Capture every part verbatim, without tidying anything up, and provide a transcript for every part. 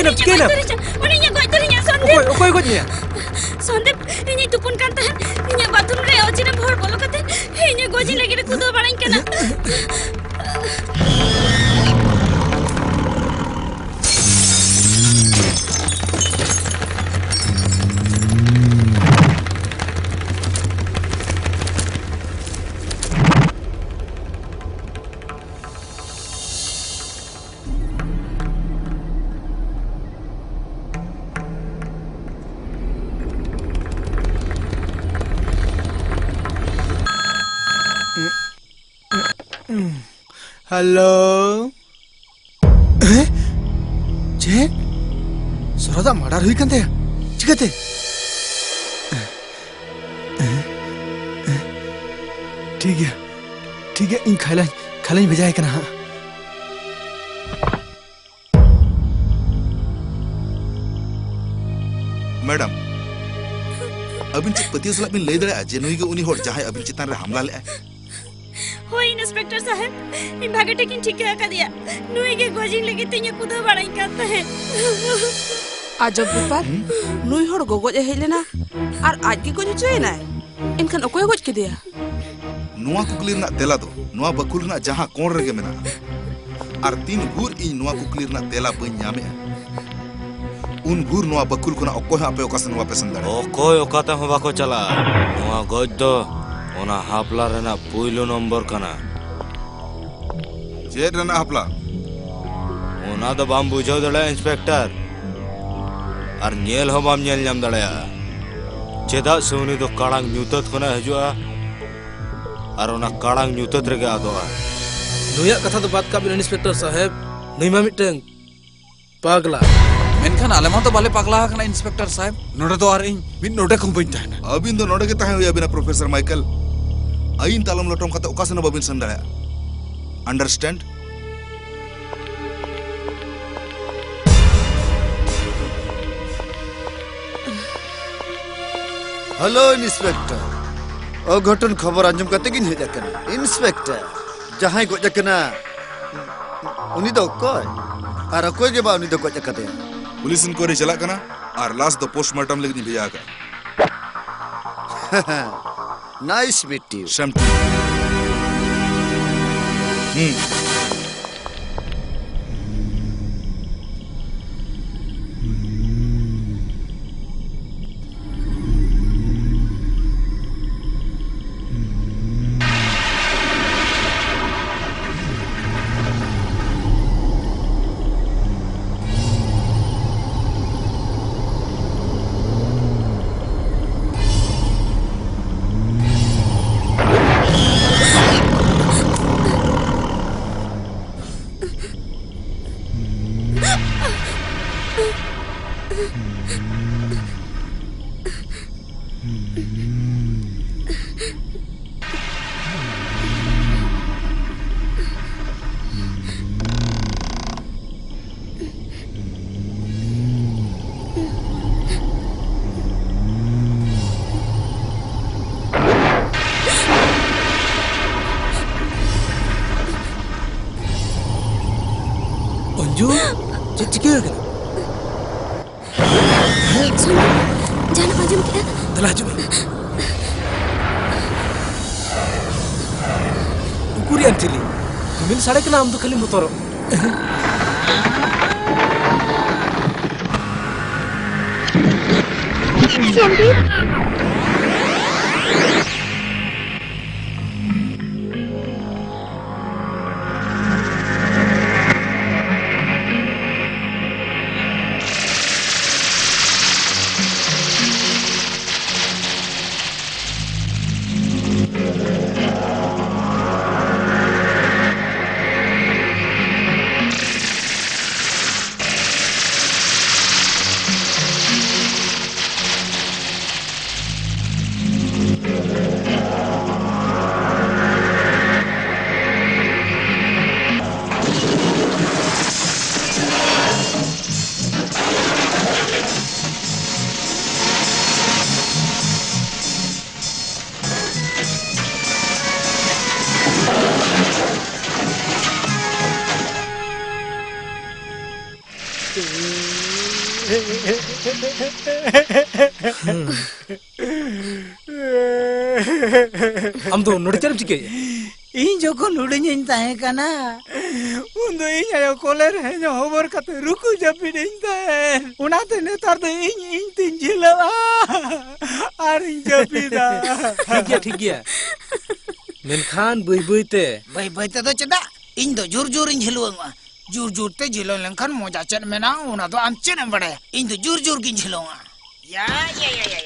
ᱪᱤᱠᱟᱹᱭᱮᱱᱟᱢ? ᱪᱤᱠᱟᱹᱭᱮᱱᱟᱢ? ᱩᱱᱤ ᱤᱧᱮ ᱜᱚᱡ ᱩᱛᱟᱹᱨᱤᱧᱟ, ᱥᱚᱱᱫᱤᱯ᱾ ᱚᱠᱚᱭ, ᱚᱠᱚᱭ ᱜᱚᱡ ᱢᱮᱭᱟ? ᱥᱚᱱᱫᱤᱯ, ᱤᱧᱤᱧ ᱛᱩᱯᱩᱱ ᱠᱟᱱ ᱛᱟᱦᱮᱸᱫ, ᱤᱧᱟᱹᱜ ᱵᱟᱛᱷᱨᱩᱢ ᱨᱮ ᱚᱪᱮᱱᱟᱢ ᱦᱚᱲ ᱵᱚᱞᱚ ᱠᱟᱛᱮ ᱤᱧᱮ ᱜᱚᱡ ᱞᱟᱹᱜᱤᱫ ᱮ ᱠᱩᱫᱟᱹᱣ ᱵᱟᱲᱟᱧ ᱠᱟᱱᱟ᱾ ᱦᱮᱞᱳ᱾ ᱦᱮᱸ? ᱪᱮᱫ? ᱥᱚᱨᱚᱫᱟᱜ ᱢᱟᱨᱰᱟᱨ ᱦᱩᱭ ᱠᱟᱱ ᱛᱟᱭᱟ? ᱪᱤᱠᱟᱹᱛᱮ? ᱴᱷᱤᱠ ᱜᱮᱭᱟ, ᱴᱷᱤᱠ ᱜᱮᱭᱟ, ᱤᱧ ᱠᱷᱟᱭᱞᱟᱧ, ᱠᱷᱟᱭᱞᱟᱧ ᱵᱷᱮᱡᱟᱭ ᱠᱟᱱᱟ ᱦᱟᱸᱜ᱾ ᱢᱮᱰᱟᱢ, ᱟᱹᱵᱤᱱ ᱪᱮᱫ ᱯᱟᱹᱛᱭᱟᱹᱣ ᱥᱟᱞᱟᱜ ᱵᱤᱱ ᱞᱟᱹᱭ ᱫᱟᱲᱮᱭᱟᱜᱼᱟ ᱡᱮ ᱱᱩᱭ ᱜᱮ ᱩᱱᱤ ᱦᱚᱲ ᱡᱟᱦᱟᱸᱭ ᱟᱹᱵᱤᱱ ᱪᱮᱛᱟᱱ ᱨᱮ ᱦᱟᱢᱞᱟ ᱞᱮᱫᱼᱟᱭ? ᱦᱳᱭ, ᱤᱱᱥᱯᱮᱠᱴᱚᱨ ᱥᱟᱦᱮᱵ, ᱤᱧ ᱵᱷᱟᱜᱮ ᱴᱷᱤᱠ ᱤᱧ ᱴᱷᱤᱠᱟᱹ ᱟᱠᱟᱫᱮᱭᱟ᱾ ᱱᱩᱭ ᱜᱮ ᱜᱚᱡᱤᱧ ᱞᱟᱹᱜᱤᱫ ᱛᱮ ᱤᱧᱮ ᱠᱩᱫᱟᱹᱣ ᱵᱟᱲᱟᱧ ᱠᱟᱱ ᱛᱟᱦᱮᱸᱫ᱾ ᱟᱡᱚᱵ ᱵᱮᱯᱟᱨ, ᱦᱩᱸ? ᱱᱩᱭ ᱦᱚᱲ ᱜᱚᱜᱚᱡ ᱮ ᱦᱮᱡ ᱞᱮᱱᱟ ᱟᱨ ᱟᱡ ᱜᱮ ᱜᱚᱡ ᱦᱚᱪᱚᱭᱮᱱᱟᱭ? ᱮᱱᱠᱷᱟᱱ ᱚᱠᱚᱭᱮ ᱜᱚᱡ ᱠᱮᱫᱮᱭᱟ? ᱱᱚᱣᱟ ᱠᱩᱠᱞᱤ ᱨᱮᱱᱟᱜ ᱛᱮᱞᱟ ᱫᱚ ᱱᱚᱣᱟ ᱵᱟᱹᱠᱷᱩᱞ ᱨᱮᱱᱟᱜ ᱡᱟᱦᱟᱸ ᱠᱚᱬ ᱨᱮᱜᱮ ᱢᱮᱱᱟᱜᱼᱟ᱾ ᱟᱨ ᱛᱤᱱ ᱵᱷᱳᱨ ᱤᱧ ᱱᱚᱣᱟ ᱠᱩᱠᱞᱤ ᱨᱮᱱᱟᱜ ᱛᱮᱞᱟ ᱵᱟᱹᱧ ᱧᱟᱢᱮᱫᱼᱟ, ᱩᱱ ᱵᱷᱳᱨ ᱱᱚᱣᱟ ᱵᱟᱹᱠᱷᱩᱞ ᱠᱷᱚᱱᱟᱜ ᱚᱠᱚᱭ ᱦᱚᱸ ᱟᱯᱮ ᱚᱠᱟ ᱥᱮᱱ ᱵᱟᱯᱮ ᱥᱮᱱ ᱫᱟᱲᱮᱭᱟᱜᱼᱟ᱾ ᱚᱠᱚᱭ ᱚᱠᱟ ᱛᱮᱦᱚᱸ ᱵᱟᱠᱚ ᱪᱟᱞᱟᱜᱼᱟ᱾ ᱱᱚᱣᱟ ᱜᱚᱡ ᱫᱚ ᱚᱱᱟ ᱦᱟᱯᱞᱟ ᱨᱮᱱᱟᱜ ᱯᱩᱭᱞᱩ ᱱᱚᱢᱵᱚᱨ ᱠᱟᱱᱟ᱾ ᱪᱮᱫ ᱨᱮᱱᱟᱜ ᱦᱟᱯᱞᱟ? ᱚᱱᱟ ᱫᱚ ᱵᱟᱢ ᱵᱩᱡᱷᱟᱹᱣ ᱫᱟᱲᱮᱭᱟᱜᱼᱟ, ᱤᱱᱥᱯᱮᱠᱴᱚᱨ᱾ ᱟᱨ ᱧᱮᱞ ᱦᱚᱸ ᱵᱟᱢ ᱧᱮᱞ ᱧᱟᱢ ᱫᱟᱲᱮᱭᱟᱜᱼᱟ, ᱪᱮᱫᱟᱜ ᱥᱮ ᱩᱱᱤ ᱫᱚ ᱠᱟᱲᱟᱝ ᱧᱩᱛᱟᱹᱛ ᱠᱷᱚᱱᱮ ᱦᱤᱡᱩᱜᱼᱟ ᱟᱨ ᱚᱱᱟ ᱠᱟᱲᱟᱝ ᱧᱩᱛᱟᱹᱛ ᱨᱮᱜᱮ ᱟᱫᱚᱜᱼᱟ᱾ ᱱᱩᱭᱟᱜ ᱠᱟᱛᱷᱟ ᱫᱚ ᱵᱟᱫ ᱠᱟᱜ ᱵᱤᱱ, ᱤᱱᱥᱯᱮᱠᱴᱚᱨ ᱥᱟᱦᱮᱵ᱾ ᱱᱩᱭ ᱢᱟ ᱢᱤᱫᱴᱟᱝ ᱯᱟᱜᱽᱞᱟ᱾ ᱢᱮᱱᱠᱷᱟᱱ ᱟᱞᱮ ᱢᱟ ᱛᱚ ᱵᱟᱞᱮ ᱯᱟᱜᱽᱞᱟ ᱟᱠᱟᱱᱟ, ᱤᱱᱥᱯᱮᱠᱴᱚᱨ ᱥᱟᱦᱮᱵ᱾ ᱱᱚᱰᱮ ᱫᱚ ᱟᱨ ᱤᱧ ᱢᱤᱫ ᱱᱚᱰᱮᱠ ᱦᱚᱸ ᱵᱟᱹᱧ ᱛᱟᱦᱮᱱᱟ᱾ ᱟᱹᱵᱤᱱ ᱫᱚ ᱱᱚᱰᱮ ᱜᱮ ᱛᱟᱦᱮᱸ ᱦᱩᱭ ᱟᱹᱵᱤᱱᱟ, ᱯᱨᱚᱯᱷᱮᱥᱚᱨ ᱢᱟᱭᱠᱮᱞ᱾ ᱟᱹᱭᱤᱱ ᱛᱟᱞᱚᱢ ᱞᱚᱴᱚᱢ ᱠᱟᱛᱮ ᱚᱠᱟ ᱥᱮᱱ ᱦᱚᱸ ᱵᱟᱹᱵᱤᱱ ᱥᱮᱱ ᱫᱟᱲᱮᱭᱟᱜᱼᱟ᱾ ᱟᱱᱰᱟᱨᱥᱴᱮᱱᱰ? Hello, inspector. ᱚᱜᱷᱚᱴᱚᱱ ᱠᱷᱚᱵᱚᱨ ᱟᱸᱡᱚᱢ ᱠᱟᱛᱮ ᱜᱤᱧ ᱦᱮᱡ ᱟᱠᱟᱱᱟ᱾ ᱤᱱᱥᱯᱮᱠᱴᱚᱨ, ᱡᱟᱦᱟᱸᱭ ᱜᱚᱡ ᱟᱠᱟᱱᱟ, ᱩᱱᱤ ᱫᱚ ᱚᱠᱚᱭ? ᱟᱨ ᱚᱠᱚᱭ ᱜᱮ ᱵᱟ ᱩᱱᱤ ᱫᱚ ᱜᱚᱡ ᱟᱠᱟᱫᱮᱭᱟ? ᱯᱩᱞᱤᱥ ᱤᱱᱠᱣᱟᱭᱨᱤ ᱪᱟᱞᱟᱜ ᱠᱟᱱᱟ ᱟᱨ ᱞᱟᱥ ᱫᱚ ᱯᱳᱥᱴᱢᱚᱨᱴᱮᱢ ᱞᱟᱹᱜᱤᱫ ᱤᱧ ᱵᱷᱮᱡᱟ ᱟᱠᱟᱫ᱾ Nice meet you. ᱥᱮᱢ ᱴᱩ᱾ ᱦᱩᱸ᱾ ᱚᱧᱡᱩ, ᱪᱮᱫ ᱪᱤᱠᱟᱹ ᱟᱠᱟᱱᱟ? ᱥᱚᱧᱡᱚᱭ, ᱡᱟᱦᱟᱱᱟᱜ ᱮᱢ ᱟᱸᱡᱚᱢ ᱠᱮᱫᱟ? ᱫᱮᱞᱟ ᱦᱤᱡᱩᱜ ᱢᱮ᱾ ᱩᱠᱩᱨᱤᱡ ᱟᱱ ᱪᱤᱞᱤ? ᱨᱤᱢᱤᱞ ᱥᱟᱰᱮ ᱠᱟᱱᱟ, ᱟᱢ ᱫᱚ ᱠᱷᱟᱹᱞᱤᱢ ᱵᱚᱛᱚᱨᱚᱜ᱾ ᱥᱚᱱᱫᱤᱯ᱾ ᱟᱢ ᱫᱚ ᱱᱚᱰᱮ ᱪᱮᱫ ᱮᱢ ᱪᱤᱠᱟᱹᱭᱮᱫᱼᱟ? ᱤᱧ ᱡᱚᱠᱷᱚᱱ ᱦᱩᱰᱤᱧᱤᱧ ᱛᱟᱦᱮᱸ ᱠᱟᱱᱟ, ᱩᱱ ᱫᱚ ᱤᱧ ᱟᱭᱳ ᱠᱚᱞᱮ ᱨᱮ ᱦᱮᱸ ᱦᱚᱵᱚᱨ ᱠᱟᱛᱮ ᱨᱩᱠᱩ ᱡᱟᱹᱯᱤᱫ ᱤᱧ ᱛᱟᱦᱮᱸᱫ᱾ ᱚᱱᱟᱛᱮ ᱱᱮᱛᱟᱨ ᱫᱚ ᱤᱧ ᱤᱧ ᱛᱤᱧ ᱡᱷᱤᱞᱟᱹᱜᱼᱟ ᱟᱨᱤᱧ ᱡᱟᱹᱯᱤᱫᱟ᱾ ᱴᱷᱤᱠ ᱜᱮᱭᱟ, ᱴᱷᱤᱠ ᱜᱮᱭᱟ᱾ ᱢᱮᱱᱠᱷᱟᱱ ᱵᱟᱹᱭ ᱵᱟᱹᱭ ᱛᱮ᱾ ᱵᱟᱹᱭ ᱵᱟᱹᱭ ᱛᱮᱫᱚ ᱪᱮᱫᱟᱜ? ᱤᱧ ᱫᱚ ᱡᱳᱨ ᱡᱳᱨᱤᱧ ᱡᱷᱤᱞᱣᱟᱹᱝᱚᱜᱼᱟ᱾ ᱡᱳᱨ ᱡᱳᱨ ᱛᱮ ᱡᱷᱤᱞᱟᱹᱣ ᱞᱮᱱᱠᱷᱟᱱ ᱢᱚᱡᱟ ᱪᱮᱫ ᱢᱮᱱᱟᱜᱼᱟ, ᱚᱱᱟ ᱫᱚ ᱟᱢ ᱪᱮᱫ ᱮᱢ ᱵᱟᱲᱟᱭᱟ? ᱤᱧ ᱫᱚ ᱡᱳᱨ ᱡᱳᱨ ᱜᱤᱧ ᱡᱷᱤᱞᱟᱹᱣᱟ᱾ ᱭᱟ, ᱭᱟ, ᱭᱟ, ᱭᱟ᱾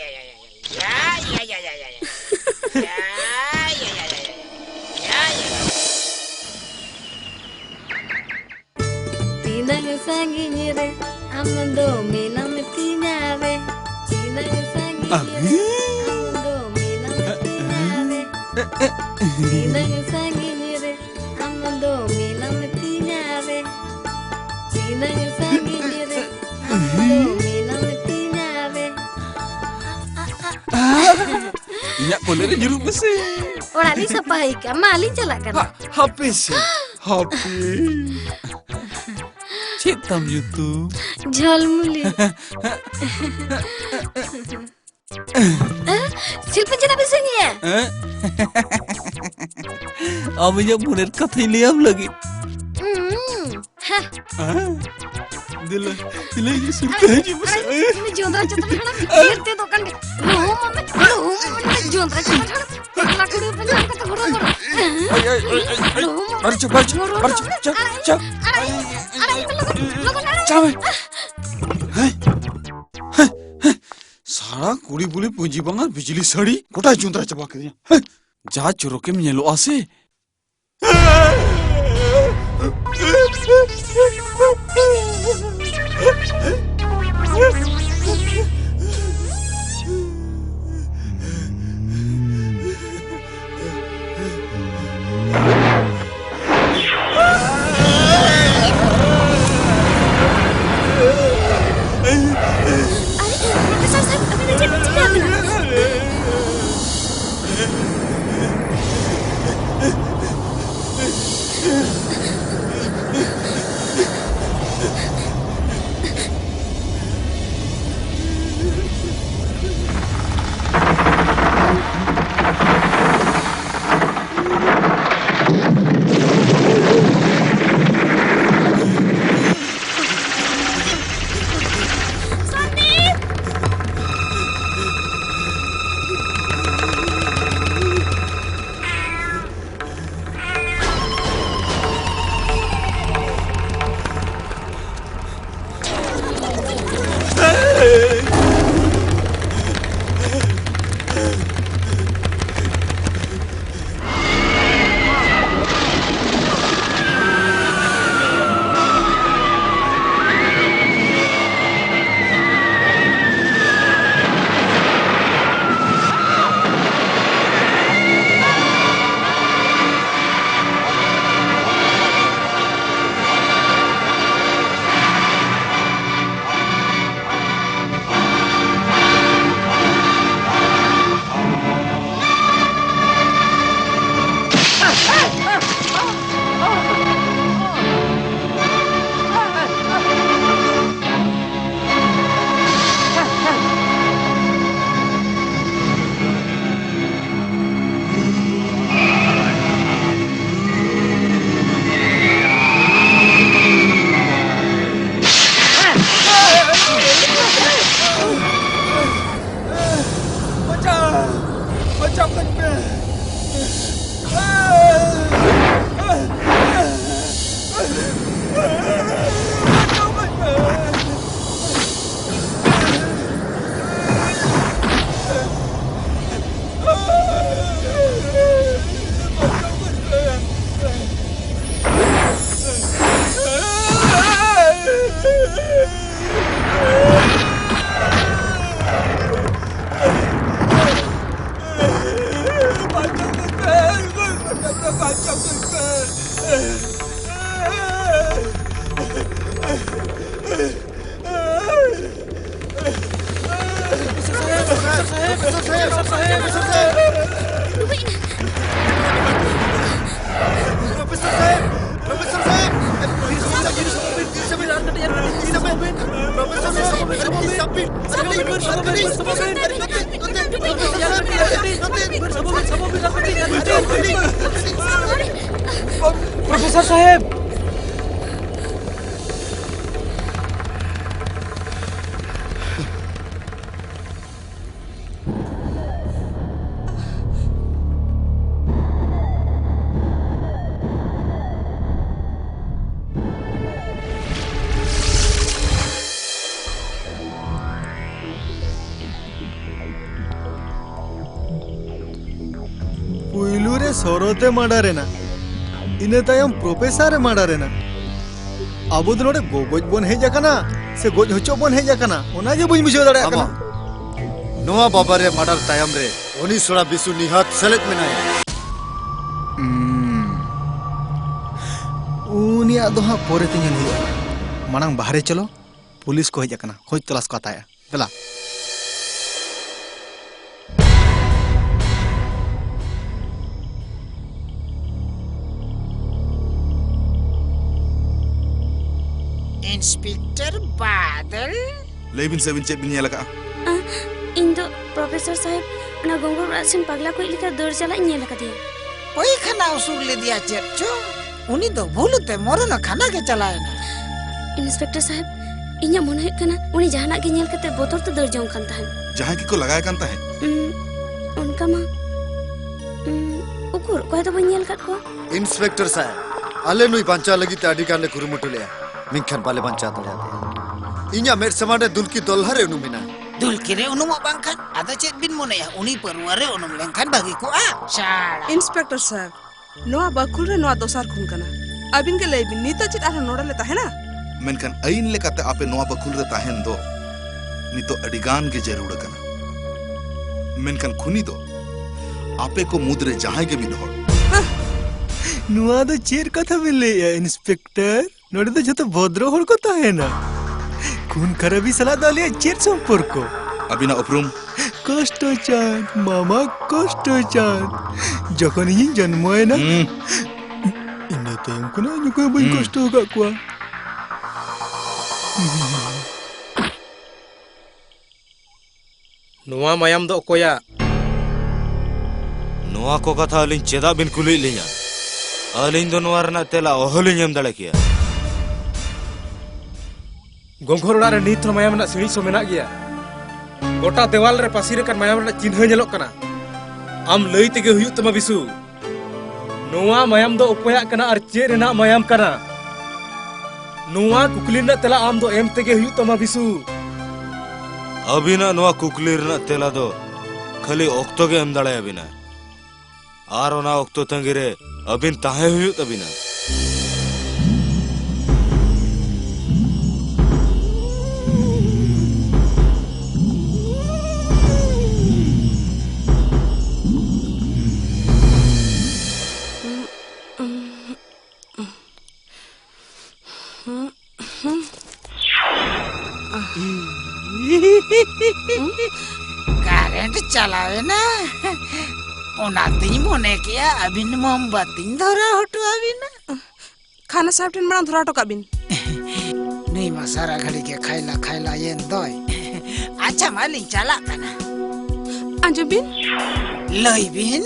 ᱛᱤᱱᱟᱹᱜ ᱥᱟᱺᱜᱤᱧ ᱨᱮ ᱟᱢ ᱫᱚ ᱢᱮᱱᱟᱢ ᱛᱤᱧᱟ ᱨᱮ? ᱛᱤᱱᱟᱹᱜ ᱥᱟᱺᱜᱤᱧ ᱨᱮ ᱟᱢ ᱫᱚ ᱢᱮᱱᱟᱢ ᱛᱤᱧᱟ ᱨᱮ? ᱛᱤᱱᱟᱹᱜ ᱥᱟᱺᱜᱤᱧ ᱨᱮ ᱟᱢ ᱫᱚ ᱢᱮᱱᱟᱢ ᱛᱤᱧᱟ ᱨᱮ? ᱛᱤᱱᱟᱹᱜ ᱥᱟᱺᱜᱤᱧ ᱨᱮ ᱟᱢ ᱫᱚ ᱢᱮᱱᱟᱢ ᱛᱤᱧᱟ ᱨᱮ? ᱤᱧᱟᱜ ᱠᱚᱞᱮ ᱨᱮ ᱧᱩᱨᱩᱜ ᱢᱮᱥᱮ᱾ ᱚᱲᱟᱜ ᱞᱤᱧ ᱥᱟᱯᱷᱟ ᱦᱩᱭ ᱠᱟᱜᱼᱟ, ᱢᱟ ᱞᱤᱧ ᱪᱟᱞᱟᱜ ᱠᱟᱱᱟ᱾ ᱦᱟ-, ᱦᱟᱯᱮ ᱥᱮ, ᱦᱟᱯᱮ᱾ ᱪᱮᱫ ᱛᱟᱢ ᱧᱩᱛᱩᱢ? ᱡᱷᱚᱞᱢᱩᱞᱤ᱾ ᱥᱤᱞᱯᱤᱧ ᱪᱮᱫᱟᱜ ᱯᱮ ᱥᱮᱨᱮᱧᱮᱜᱼᱟ? ᱦᱮᱸ? ᱟᱢ ᱤᱧᱟᱜ ᱢᱚᱱᱮᱨ ᱠᱟᱛᱷᱟᱧ ᱞᱟᱹᱭᱟᱢ ᱞᱟᱹᱜᱤᱫ᱾ ᱦᱩᱸ, ᱦᱮᱸ᱾ ᱦᱮᱸ? ᱫᱮᱞᱟ, ᱫᱮᱞᱟ, ᱤᱧᱟᱜ ᱥᱩᱨ ᱛᱮ ᱦᱤᱡᱩᱜ ᱢᱮᱥᱮ᱾ ᱟᱨᱮ, ᱩᱱᱤ ᱡᱚᱸᱫᱽᱨᱟ ᱪᱮᱛᱟᱱ ᱦᱟᱲᱟᱢ, ᱰᱷᱮᱨ ᱛᱮ ᱫᱚᱠᱟᱱ ᱜᱮ᱾ ᱞᱩᱦᱩᱢᱚᱜ ᱢᱮ, ᱞᱩᱦᱩᱢᱚᱜ ᱢᱮ, ᱡᱚᱸᱫᱽᱨᱟ ᱪᱮᱛᱟᱱ ᱦᱟᱲᱟᱢ᱾ ᱮᱠᱞᱟ ᱠᱩᱲᱤ ᱦᱚᱯᱚᱱ ᱧᱟᱢ ᱠᱟᱛᱮ ᱦᱚᱨᱚ ᱵᱚᱨᱚ᱾ ᱟᱭ, ᱟᱭ, ᱟᱭ, ᱟᱭ, ᱟᱭ᱾ ᱞᱩᱦᱩᱢᱚᱜ ᱢᱮ, ᱵᱟᱨᱪᱚ, ᱵᱟᱨᱪᱚ, ᱦᱚᱨᱚ ᱵᱚᱨᱚ᱾ ᱵᱟᱨᱪᱚ, ᱪᱚ, ᱪᱚ᱾ ᱟᱲᱟᱜ, ᱟᱲᱟᱜ, ᱞᱚᱜᱚᱱ, ᱞᱚᱜᱚᱱ ᱟᱲᱟᱜ᱾ ᱪᱟᱵᱮ᱾ ᱦᱮᱸ, ᱦᱮᱸ, ᱦᱮᱸ᱾ ᱥᱟᱲᱟ ᱠᱩᱲᱤ ᱵᱩᱞᱤ ᱯᱩᱸᱡᱤ ᱵᱟᱝ ᱟᱨ ᱵᱤᱡᱽᱞᱤ ᱥᱟᱹᱲᱤ ᱜᱚᱴᱟᱭ ᱡᱚᱸᱫᱽᱨᱟ ᱪᱟᱵᱟ ᱠᱮᱫᱤᱧᱟ᱾ ᱦᱮᱸ, ᱡᱟ ᱪᱚᱨᱚᱠᱮᱢ ᱧᱮᱞᱚᱜᱼᱟ ᱥᱮ᱾ ᱟᱨᱮ, ᱯᱨᱚᱯᱷᱮᱥᱚᱨ ᱥᱟᱦᱮᱵ, ᱟᱹᱵᱤᱱ ᱫᱚ ᱪᱮᱫ ᱵᱤᱱ ᱪᱤᱠᱟᱹ ᱟᱠᱟᱱᱟ? ᱥᱟᱦᱮᱵ! ᱯᱩᱭᱞᱩ ᱨᱮ ᱥᱚᱨᱚᱛ ᱮ ᱢᱟᱰᱟᱨ ᱮᱱᱟ, ᱤᱱᱟᱹ ᱛᱟᱭᱚᱢ ᱯᱨᱚᱯᱷᱮᱥᱚᱨ ᱮ ᱢᱟᱰᱟᱨ ᱮᱱᱟ᱾ ᱟᱵᱚ ᱫᱚ ᱱᱚᱰᱮ ᱜᱚᱜᱚᱡ ᱵᱚᱱ ᱦᱮᱡ ᱟᱠᱟᱱᱟ ᱥᱮ ᱜᱚᱡ ᱦᱚᱪᱚᱜ ᱵᱚᱱ ᱦᱮᱡ ᱟᱠᱟᱱᱟ, ᱚᱱᱟ ᱜᱮ ᱵᱟᱹᱧ ᱵᱩᱡᱷᱟᱹᱣ ᱫᱟᱲᱮᱭᱟᱜ ᱠᱟᱱᱟ᱾ ᱱᱚᱣᱟ ᱵᱟᱵᱟ ᱨᱮ ᱢᱟᱰᱟᱨ ᱛᱟᱭᱚᱢ ᱨᱮ ᱩᱱᱤ ᱥᱚᱲᱟ ᱵᱤᱥᱩ ᱱᱤᱦᱟᱹᱛ ᱥᱮᱞᱮᱫ ᱢᱮᱱᱟᱭᱟ᱾ ᱩᱱᱤᱭᱟᱜ ᱫᱚ ᱦᱟᱸᱜ ᱯᱚᱨᱮ ᱛᱮ ᱧᱮᱞ ᱦᱩᱭᱩᱜᱼᱟ᱾ ᱢᱟᱲᱟᱝ ᱵᱟᱦᱨᱮ ᱪᱚᱞᱚ, ᱯᱩᱞᱤᱥ ᱠᱚ ᱦᱮᱡ ᱟᱠᱟᱱᱟ, ᱠᱷᱚᱡᱽ ᱛᱚᱞᱟᱥ ᱠᱚ ᱦᱟᱛᱟᱣᱮᱫᱼᱟ᱾ ᱫᱮᱞᱟ᱾ ᱤᱱᱥᱯᱮᱠᱴᱚᱨ ᱵᱟᱫᱚᱞ? ᱞᱟᱹᱭ ᱵᱤᱱ ᱥᱮ, ᱟᱹᱵᱤᱱ ᱪᱮᱫ ᱵᱤᱱ ᱧᱮᱞ ᱟᱠᱟᱫᱼᱟ? ᱟᱸ, ᱤᱧ ᱫᱚ ᱯᱨᱚᱯᱷᱮᱥᱚᱨ ᱥᱟᱦᱮᱵ, ᱚᱱᱟ ᱜᱚᱝᱜᱚᱨ ᱚᱲᱟᱜ ᱥᱮᱱ ᱯᱟᱜᱽᱞᱟ ᱠᱚᱭᱤᱡ ᱞᱮᱠᱟ ᱫᱟᱹᱲ ᱪᱟᱞᱟᱜ ᱤᱧ ᱧᱮᱞ ᱟᱠᱟᱫᱮᱭᱟ᱾ ᱯᱟᱹᱭᱠᱷᱟᱱᱟ ᱩᱥᱩᱞ ᱞᱮᱫᱮᱭᱟ ᱪᱮᱫ ᱪᱚ? ᱩᱱᱤ ᱫᱚ ᱵᱷᱩᱞ ᱛᱮ ᱢᱚᱨᱚᱱ ᱠᱷᱟᱱᱟ ᱜᱮ ᱪᱟᱞᱟᱣ ᱮᱱᱟ᱾ ᱤᱱᱥᱯᱮᱠᱴᱚᱨ ᱥᱟᱦᱮᱵ, ᱤᱧᱟᱹᱜ ᱢᱚᱱᱮ ᱦᱩᱭᱩᱜ ᱠᱟᱱᱟ, ᱩᱱᱤ ᱡᱟᱦᱟᱱᱟᱜ ᱜᱮ ᱧᱮᱞ ᱠᱟᱛᱮ ᱵᱚᱛᱚᱨ ᱛᱮ ᱫᱟᱹᱲ ᱡᱚᱝ ᱠᱟᱱ ᱛᱟᱦᱮᱸᱫ᱾ ᱡᱟᱦᱟᱸᱭ ᱜᱮᱠᱚ ᱞᱟᱜᱟᱭ ᱠᱟᱱ ᱛᱟᱦᱮᱸᱫ? ᱩᱸ, ᱚᱱᱠᱟ ᱢᱟ, ᱩᱸ, ᱩᱠᱩᱨ, ᱚᱠᱚᱭ ᱫᱚ ᱵᱟᱹᱧ ᱧᱮᱞ ᱟᱠᱟᱫ ᱠᱚᱣᱟ᱾ ᱤᱱᱥᱯᱮᱠᱴᱚᱨ ᱥᱟᱦᱮᱵ, ᱟᱞᱮ ᱱᱩᱭ ᱵᱟᱧᱪᱟᱣ ᱞᱟᱹᱜᱤᱫ ᱛᱮ ᱟᱹᱰᱤ ᱜᱟᱱ ᱞᱮ ᱠᱩᱨᱩᱢᱩᱴᱩ ᱞᱮᱫᱼᱟ, ᱢᱮᱱᱠᱷᱟᱱ ᱵᱟᱞᱮ ᱵᱟᱧᱪᱟᱣ ᱫᱟᱲᱮᱭᱟᱫᱮᱭᱟ᱾ ᱤᱧᱟᱹᱜ ᱢᱮᱫ ᱥᱟᱢᱟᱝ ᱨᱮ ᱫᱩᱞᱠᱤ ᱫᱚᱞᱦᱟ ᱨᱮ ᱩᱱᱩᱢ ᱮᱱᱟ᱾ ᱫᱩᱞᱠᱤ ᱨᱮ ᱩᱱᱩᱢᱚᱜ ᱵᱟᱝᱠᱷᱟᱱ ᱟᱫᱚ ᱪᱮᱫ ᱵᱤᱱ ᱢᱚᱱᱮᱭᱟ? ᱩᱱᱤ ᱯᱟᱹᱨᱣᱟᱹ ᱨᱮ ᱩᱱᱩᱢ ᱞᱮᱱᱠᱷᱟᱱ ᱵᱷᱟᱹᱜᱤ ᱠᱚᱜᱼᱟ᱾ ᱥᱟᱲᱟ᱾ ᱤᱱᱥᱯᱮᱠᱴᱚᱨ ᱥᱟᱦᱮᱵ, ᱱᱚᱣᱟ ᱵᱟᱹᱠᱷᱩᱞ ᱨᱮ ᱱᱚᱣᱟ ᱫᱚᱥᱟᱨ ᱠᱷᱩᱱ ᱠᱟᱱᱟ᱾ ᱟᱹᱵᱤᱱ ᱜᱮ ᱞᱟᱹᱭ ᱵᱤᱱ, ᱱᱤᱛᱚᱜ ᱪᱮᱫ ᱟᱨᱦᱚᱸ ᱱᱚᱰᱮ ᱞᱮ ᱛᱟᱦᱮᱱᱟ? ᱢᱮᱱᱠᱷᱟᱱ ᱟᱹᱭᱤᱱ ᱞᱮᱠᱟᱛᱮ ᱟᱯᱮ ᱱᱚᱣᱟ ᱵᱟᱹᱠᱷᱩᱞ ᱨᱮ ᱛᱟᱦᱮᱱ ᱫᱚ ᱱᱤᱛᱚᱜ ᱟᱹᱰᱤ ᱜᱟᱱ ᱜᱮ ᱡᱟᱹᱨᱩᱲ ᱟᱠᱟᱱᱟ᱾ ᱢᱮᱱᱠᱷᱟᱱ ᱠᱷᱩᱱᱤ ᱫᱚ ᱟᱯᱮ ᱠᱚ ᱢᱩᱫᱽᱨᱮ ᱡᱟᱦᱟᱸᱭ ᱜᱮ ᱢᱤᱫ ᱦᱚᱲ᱾ ᱱᱚᱣᱟ ᱫᱚ ᱪᱮᱫ ᱠᱟᱛᱷᱟ ᱵᱤᱱ ᱞᱟᱹᱭᱮᱜᱼᱟ, ᱤᱱᱥᱯᱮᱠᱴᱚᱨ? ᱱᱚᱰᱮ ᱫᱚ ᱡᱷᱚᱛᱚ ᱵᱷᱚᱫᱨᱚ ᱦᱚᱲ ᱠᱚ ᱛᱟᱦᱮᱱᱟ᱾ ᱠᱷᱩᱱ ᱠᱷᱟᱨᱟᱵᱤ ᱥᱟᱞᱟᱜ ᱫᱚ ᱟᱞᱮᱭᱟᱜ ᱪᱮᱫ ᱥᱚᱢᱯᱚᱨᱠᱚ? ᱟᱹᱵᱤᱱᱟᱜ ᱩᱯᱨᱩᱢ? ᱠᱚᱥᱴᱚ ᱪᱟᱸᱫ, ᱢᱟᱢᱟ ᱠᱚᱥᱴᱚ ᱪᱟᱸᱫ᱾ ᱡᱚᱠᱷᱚᱱ ᱤᱧᱤᱧ ᱡᱚᱱᱢᱚᱭᱮᱱᱟ, ᱦᱩᱸ᱾ ᱤᱱᱟᱹ ᱛᱟᱭᱚᱢ ᱠᱷᱚᱱᱟᱜ ᱤᱧ ᱚᱠᱚᱭ ᱦᱚᱸ ᱵᱟᱹᱧ ᱦᱩᱸ᱾ ᱠᱚᱥᱴᱚ ᱟᱠᱟᱫ ᱠᱚᱣᱟ᱾ ᱱᱚᱣᱟ ᱢᱟᱭᱟᱢ ᱫᱚ ᱚᱠᱚᱭᱟᱜ? ᱱᱚᱣᱟ ᱠᱚ ᱠᱟᱛᱷᱟ ᱟᱹᱞᱤᱧ ᱪᱮᱫᱟᱜ ᱵᱤᱱ ᱠᱩᱞᱤᱭᱮᱫ ᱞᱤᱧᱟ? ᱟᱹᱞᱤᱧ ᱫᱚ ᱱᱚᱣᱟ ᱨᱮᱱᱟᱜ ᱛᱮᱞᱟ ᱚᱦᱚᱞᱤᱧ ᱮᱢ ᱫᱟᱲᱮ ᱠᱮᱭᱟ᱾ ᱜᱚᱝᱜᱷᱚᱨ ᱚᱲᱟᱜ ᱨᱮ ᱱᱤᱛ ᱦᱚᱸ ᱢᱟᱭᱟᱢ ᱨᱮᱱᱟᱜ ᱥᱤᱬᱤᱡ ᱥᱚ ᱢᱮᱱᱟᱜ ᱜᱮᱭᱟ᱾ ᱜᱚᱴᱟ ᱫᱮᱣᱟᱞ ᱨᱮ ᱯᱟᱹᱥᱤᱨ ᱟᱠᱟᱱ ᱢᱟᱭᱟᱢ ᱨᱮᱱᱟᱜ ᱪᱤᱱᱦᱟᱹ ᱧᱮᱞᱚᱜ ᱠᱟᱱᱟ᱾ ᱟᱢ ᱞᱟᱹᱭ ᱛᱮᱜᱮ ᱦᱩᱭᱩᱜ ᱛᱟᱢᱟ, ᱵᱤᱥᱩ᱾ ᱱᱚᱣᱟ ᱢᱟᱭᱟᱢ ᱫᱚ ᱚᱠᱚᱭᱟᱜ ᱠᱟᱱᱟ ᱟᱨ ᱪᱮᱫ ᱨᱮᱱᱟᱜ ᱢᱟᱭᱟᱢ ᱠᱟᱱᱟ? ᱱᱚᱣᱟ ᱠᱩᱠᱞᱤ ᱨᱮᱱᱟᱜ ᱛᱮᱞᱟ ᱟᱢ ᱫᱚ ᱮᱢ ᱛᱮᱜᱮ ᱦᱩᱭᱩᱜ ᱛᱟᱢᱟ, ᱵᱤᱥᱩ᱾ ᱟᱹᱵᱤᱱᱟᱜ ᱱᱚᱣᱟ ᱠᱩᱠᱞᱤ ᱨᱮᱱᱟᱜ ᱛᱮᱞᱟ ᱫᱚ ᱠᱷᱟᱹᱞᱤ ᱚᱠᱛᱚ ᱜᱮ ᱮᱢ ᱫᱟᱲᱮᱭᱟᱵᱤᱱᱟ᱾ ᱟᱨ ᱚᱱᱟ ᱚᱠᱛᱚ ᱛᱟᱺᱜᱤ ᱨᱮ ᱟᱹᱵᱤᱱ ᱛᱟᱦᱮᱸ ᱦᱩᱭᱩᱜ ᱛᱟᱹᱵᱤᱱᱟ᱾ ᱠᱟᱨᱮᱱᱴ ᱪᱟᱞᱟᱣᱮᱱᱟ᱾ ᱚᱱᱟᱛᱤᱧ ᱢᱚᱱᱮ ᱠᱮᱜᱼᱟ ᱟᱹᱵᱤᱱ ᱢᱳᱢᱵᱟᱛᱤᱧ ᱫᱷᱚᱨᱟᱣ ᱦᱚᱴᱚ ᱟᱹᱵᱤᱱᱟ᱾ ᱠᱷᱟᱱᱟ ᱥᱟᱦᱮᱵ ᱴᱷᱮᱱ ᱢᱟᱲᱟᱝ ᱫᱷᱚᱨᱟᱣ ᱦᱚᱴᱚ ᱠᱟᱜ ᱵᱤᱱ᱾ ᱱᱩᱭ ᱢᱟ ᱥᱟᱨᱟ ᱜᱷᱟᱹᱲᱤ ᱜᱮ ᱠᱷᱟᱭᱞᱟ ᱠᱷᱟᱭᱞᱟ ᱭᱮᱱ ᱫᱚᱭ᱾ ᱟᱪᱪᱷᱟ, ᱢᱟ ᱞᱤᱧ ᱪᱟᱞᱟᱜ ᱠᱟᱱᱟ᱾ ᱟᱸᱡᱚᱢ ᱵᱤᱱ᱾ ᱞᱟᱹᱭ ᱵᱤᱱ᱾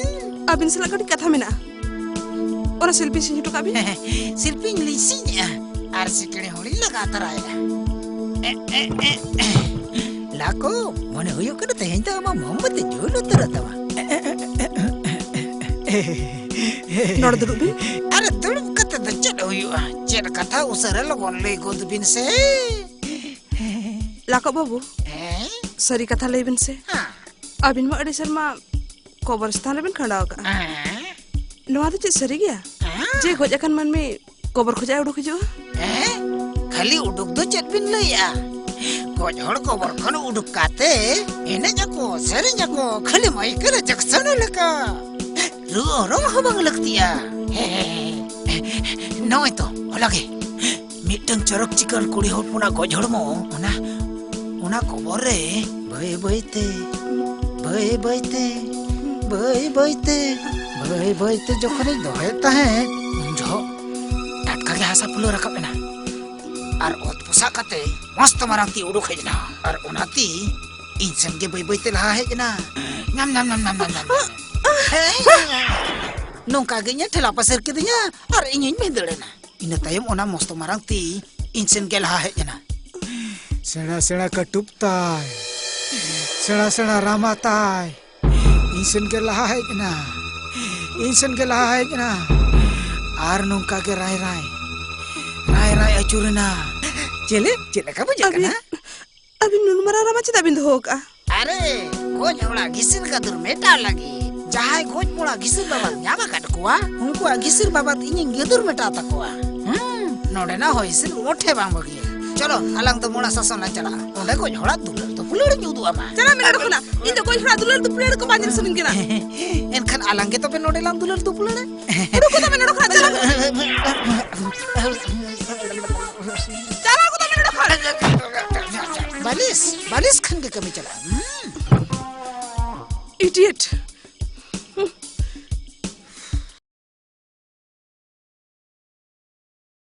ᱟᱹᱵᱤᱱ ᱥᱟᱞᱟᱜ ᱠᱟᱹᱴᱤᱡ ᱠᱟᱛᱷᱟ ᱢᱮᱱᱟᱜᱼᱟ᱾ ᱚᱱᱟ ᱥᱤᱞᱯᱤᱧ ᱥᱤᱧ ᱦᱚᱴᱚ ᱠᱟᱜ ᱵᱤᱱ᱾ ᱥᱤᱞᱯᱤᱧ ᱞᱤᱧ ᱥᱤᱧᱮᱜᱼᱟ ᱟᱨ ᱥᱤᱠᱲᱤ ᱦᱚᱸᱞᱤᱧ ᱞᱟᱜᱟᱣ ᱛᱚᱨᱟᱭᱮᱫᱼᱟ᱾ ᱮ, ᱮ, ᱮ, ᱮ᱾ ᱞᱟᱠᱚ, ᱢᱚᱱᱮ ᱦᱩᱭᱩᱜ ᱠᱟᱱᱟ ᱛᱮᱦᱮᱧ ᱫᱚ ᱟᱢᱟᱜ ᱢᱳᱢᱵᱟᱛᱤ ᱡᱩᱞ ᱩᱛᱟᱹᱨᱚᱜ ᱛᱟᱢᱟ᱾ ᱱᱚᱰᱮ ᱫᱩᱲᱩᱵ ᱵᱤᱱ᱾ ᱟᱨ ᱫᱩᱲᱩᱵ ᱠᱟᱛᱮ ᱫᱚ ᱪᱮᱫ ᱦᱩᱭᱩᱜᱼᱟ? ᱪᱮᱫ ᱠᱟᱛᱷᱟ ᱩᱥᱟᱹᱨᱟ ᱞᱚᱜᱚᱱ ᱞᱟᱹᱭ ᱜᱚᱫ ᱵᱤᱱ ᱥᱮ᱾ ᱞᱟᱠᱚ ᱵᱟᱹᱵᱩ, ᱦᱮᱸ? ᱥᱟᱹᱨᱤ ᱠᱟᱛᱷᱟ ᱞᱟᱹᱭ ᱵᱤᱱ ᱥᱮ᱾ ᱦᱮᱸ᱾ ᱟᱹᱵᱤᱱ ᱢᱟ ᱟᱹᱰᱤ ᱥᱮᱨᱢᱟ ᱠᱚᱵᱚᱨᱥᱛᱷᱟᱱ ᱨᱮᱵᱤᱱ ᱠᱷᱟᱸᱰᱟᱣ ᱟᱠᱟᱜᱼᱟ᱾ ᱦᱮᱸ᱾ ᱱᱚᱣᱟ ᱫᱚ ᱪᱮᱫ ᱥᱟᱹᱨᱤ ᱜᱮᱭᱟ? ᱦᱮᱸ᱾ ᱡᱮ ᱜᱚᱡ ᱟᱠᱟᱱ ᱢᱟᱹᱱᱢᱤ ᱠᱚᱵᱚᱨ ᱠᱷᱚᱱᱟᱜ ᱩᱰᱩᱠ ᱦᱤᱡᱩᱜᱼᱟ? ᱦᱮᱸ? ᱠᱷᱟᱹᱞᱤ ᱩᱰᱩᱠ ᱫᱚ ᱪᱮᱫ ᱵᱤᱱ ᱞᱟᱹᱭᱟ? ᱜᱚᱡ ᱦᱚᱲ ᱠᱚᱵᱚᱨ ᱠᱷᱚᱱ ᱩᱰᱩᱠ ᱠᱟᱛᱮ ᱮᱱᱮᱡ ᱟᱠᱚ, ᱥᱮᱨᱮᱧ ᱟᱠᱚ, ᱠᱷᱟᱹᱞᱤ ᱢᱟᱭᱠᱮᱞ ᱡᱟᱠᱥᱚᱱ ᱞᱮᱠᱟ᱾ ᱨᱩ ᱚᱨᱚᱝ ᱦᱚᱸ ᱵᱟᱝ ᱞᱟᱹᱠᱛᱤᱜᱼᱟ᱾ ᱦᱮᱸ, ᱦᱮᱸ, ᱦᱮᱸ᱾ ᱱᱚᱜᱼᱚᱭ ᱛᱚ, ᱦᱚᱞᱟ ᱜᱮ ᱢᱤᱫᱴᱟᱝ ᱪᱚᱨᱚᱠ ᱪᱤᱠᱟᱹᱲ ᱠᱩᱲᱤ ᱦᱚᱯᱚᱱᱟᱜ ᱜᱚᱡ ᱦᱚᱲᱢᱚ, ᱚᱱᱟ, ᱚᱱᱟ ᱠᱚᱵᱚᱨ ᱨᱮ ᱵᱟᱹᱭ ᱵᱟᱹᱭ ᱛᱮ, ᱵᱟᱹᱭ ᱵᱟᱹᱭ ᱛᱮ, ᱵᱟᱹᱭ ᱵᱟᱹᱭ ᱛᱮ, ᱵᱟᱹᱭ ᱵᱟᱹᱭ ᱛᱮ ᱡᱚᱠᱷᱚᱱᱤᱧ ᱫᱚᱦᱚᱭᱮᱫ ᱛᱟᱦᱮᱸᱫ, ᱩᱱ ᱡᱚᱦᱚᱜ ᱴᱟᱴᱠᱟ ᱜᱮ ᱦᱟᱥᱟ ᱯᱷᱩᱞᱟᱹᱣ ᱨᱟᱠᱟᱵ ᱮᱱᱟ᱾ ᱟᱨ ᱚᱛ ᱯᱚᱥᱟᱜ ᱠᱟᱛᱮ ᱢᱚᱥᱛ ᱢᱟᱨᱟᱝ ᱛᱤ ᱩᱰᱩᱠ ᱦᱮᱡ ᱮᱱᱟ᱾ ᱟᱨ ᱚᱱᱟ ᱛᱤ ᱤᱧ ᱥᱮᱱ ᱜᱮ ᱵᱟᱹᱭ ᱵᱟᱹᱭ ᱛᱮ ᱞᱟᱦᱟ ᱦᱮᱡ ᱮᱱᱟ᱾ ᱧᱟᱢ, ᱧᱟᱢ, ᱧᱟᱢ, ᱧᱟᱢ, ᱧᱟᱢ, ᱧᱟᱢ᱾ ᱦᱮᱸ᱾ ᱱᱚᱝᱠᱟ ᱜᱮ ᱤᱧᱮ ᱴᱷᱮᱞᱟ ᱯᱟᱥᱮᱨ ᱠᱤᱫᱤᱧᱟ ᱟᱨ ᱤᱧᱤᱧ ᱵᱷᱤᱸᱫᱟᱹᱲ ᱮᱱᱟ᱾ ᱤᱱᱟᱹ ᱛᱟᱭᱚᱢ ᱚᱱᱟ ᱢᱚᱥᱛᱚ ᱢᱟᱨᱟᱝ ᱛᱤ ᱤᱧ ᱥᱮᱱ ᱜᱮ ᱞᱟᱦᱟ ᱦᱮᱡ ᱮᱱᱟ᱾ ᱥᱮᱬᱟ ᱥᱮᱬᱟ ᱠᱟᱹᱴᱩᱵ ᱛᱟᱭ, ᱥᱮᱬᱟ ᱥᱮᱬᱟ ᱨᱟᱢᱟ ᱛᱟᱭ ᱤᱧ ᱥᱮᱱ ᱜᱮ ᱞᱟᱦᱟ ᱦᱮᱡ ᱮᱱᱟ, ᱤᱧ ᱥᱮᱱ ᱜᱮ ᱞᱟᱦᱟ ᱦᱮᱡ ᱮᱱᱟ᱾ ᱟᱨ ᱱᱚᱝᱠᱟ ᱜᱮ ᱨᱟᱭ ᱨᱟᱭ, ᱨᱟᱭ ᱨᱟᱭ ᱟᱹᱪᱩᱨᱮᱱᱟ᱾ ᱪᱮᱞᱮ, ᱪᱮᱫ ᱞᱮᱠᱟ ᱵᱩᱡᱷᱟᱹᱜ ᱟᱹᱵᱤᱱ, ᱠᱟᱱᱟ? ᱟᱹᱵᱤᱱ ᱱᱩᱱ ᱢᱟᱨᱟᱝ ᱨᱟᱢᱟ ᱪᱮᱫᱟᱜ ᱵᱤᱱ ᱫᱚᱦᱚ ᱠᱟᱜᱼᱟ? ᱟᱨᱮ, ᱜᱚᱡ ᱦᱚᱲᱟᱜ ᱜᱤᱥᱤᱨ ᱜᱟᱹᱫᱩᱨ ᱢᱮᱴᱟᱣ ᱞᱟᱹᱜᱤᱫ᱾ ᱡᱟᱦᱟᱸᱭ ᱜᱚᱡ ᱢᱚᱲᱟ ᱜᱤᱥᱤᱨ ᱵᱟᱵᱟᱫ ᱧᱟᱢ ᱟᱠᱟᱫ ᱠᱚᱣᱟ, ᱩᱱᱠᱩᱣᱟᱜ ᱜᱤᱥᱤᱨ ᱵᱟᱵᱟᱫ ᱤᱧᱤᱧ ᱜᱟᱹᱫᱩᱨ ᱢᱮᱴᱟᱣ ᱛᱟᱠᱚᱣᱟ᱾ ᱦᱩᱸ, ᱱᱚᱰᱮᱱᱟᱜ ᱦᱚᱭ ᱦᱤᱥᱤᱫ ᱢᱚᱴᱷᱮ ᱵᱟᱝ ᱵᱷᱟᱹᱜᱤᱭᱟ᱾ ᱪᱚᱞᱚ, ᱟᱞᱟᱝ ᱫᱚ ᱢᱚᱲᱟ ᱥᱟᱥᱚᱱ ᱞᱟᱝ ᱪᱟᱞᱟᱜᱼᱟ᱾ ᱚᱸᱰᱮ ᱜᱚᱡ ᱦᱚᱲᱟᱜ ᱫᱩᱞᱟᱹᱲ ᱫᱩᱯᱩᱞᱟᱹᱲ ᱤᱧ ᱩᱫᱩᱜ ᱟᱢᱟ᱾ ᱪᱟᱞᱟᱜ ᱢᱮ ᱱᱚᱰᱮ ᱠᱷᱚᱱᱟᱜ᱾ ᱤᱧ ᱫᱚ ᱜᱚᱡ ᱦᱚᱲᱟᱜ ᱫᱩᱞᱟᱹᱲ ᱫᱩᱯᱩᱞᱟᱹᱲ ᱠᱚ ᱵᱟᱝ ᱧᱮᱞ ᱥᱟᱱᱟᱧ ᱠᱟᱱᱟ᱾ ᱮᱱᱠᱷᱟᱱ ᱟᱞᱟᱝ ᱜᱮ ᱛᱚᱵᱮ ᱱᱚᱰᱮ ᱞᱟᱝ ᱫᱩᱞᱟᱹᱲ ᱫᱩᱯᱩᱞᱟᱹᱲᱟ᱾ ᱩᱰᱩᱠ ᱠᱚᱜ ᱛᱟᱢ ᱢᱮ ᱱᱚᱰᱮ ᱠᱷᱚᱱᱟᱜ, ᱪᱟᱞᱟᱜ ᱢᱮ᱾ ᱪᱟᱞᱟᱣ ᱜᱚᱫᱚᱜ ᱢᱮ ᱱᱚᱰᱮ ᱠᱷᱚᱱ᱾ ᱵᱟᱹᱞᱤᱥ, ᱵᱟᱹᱞᱤᱥ ᱠᱷᱟᱱ ᱜᱮ ᱠᱟᱹᱢᱤ ᱪᱟᱞᱟᱜᱼᱟ᱾ ᱦᱩᱸ᱾ Idiot᱾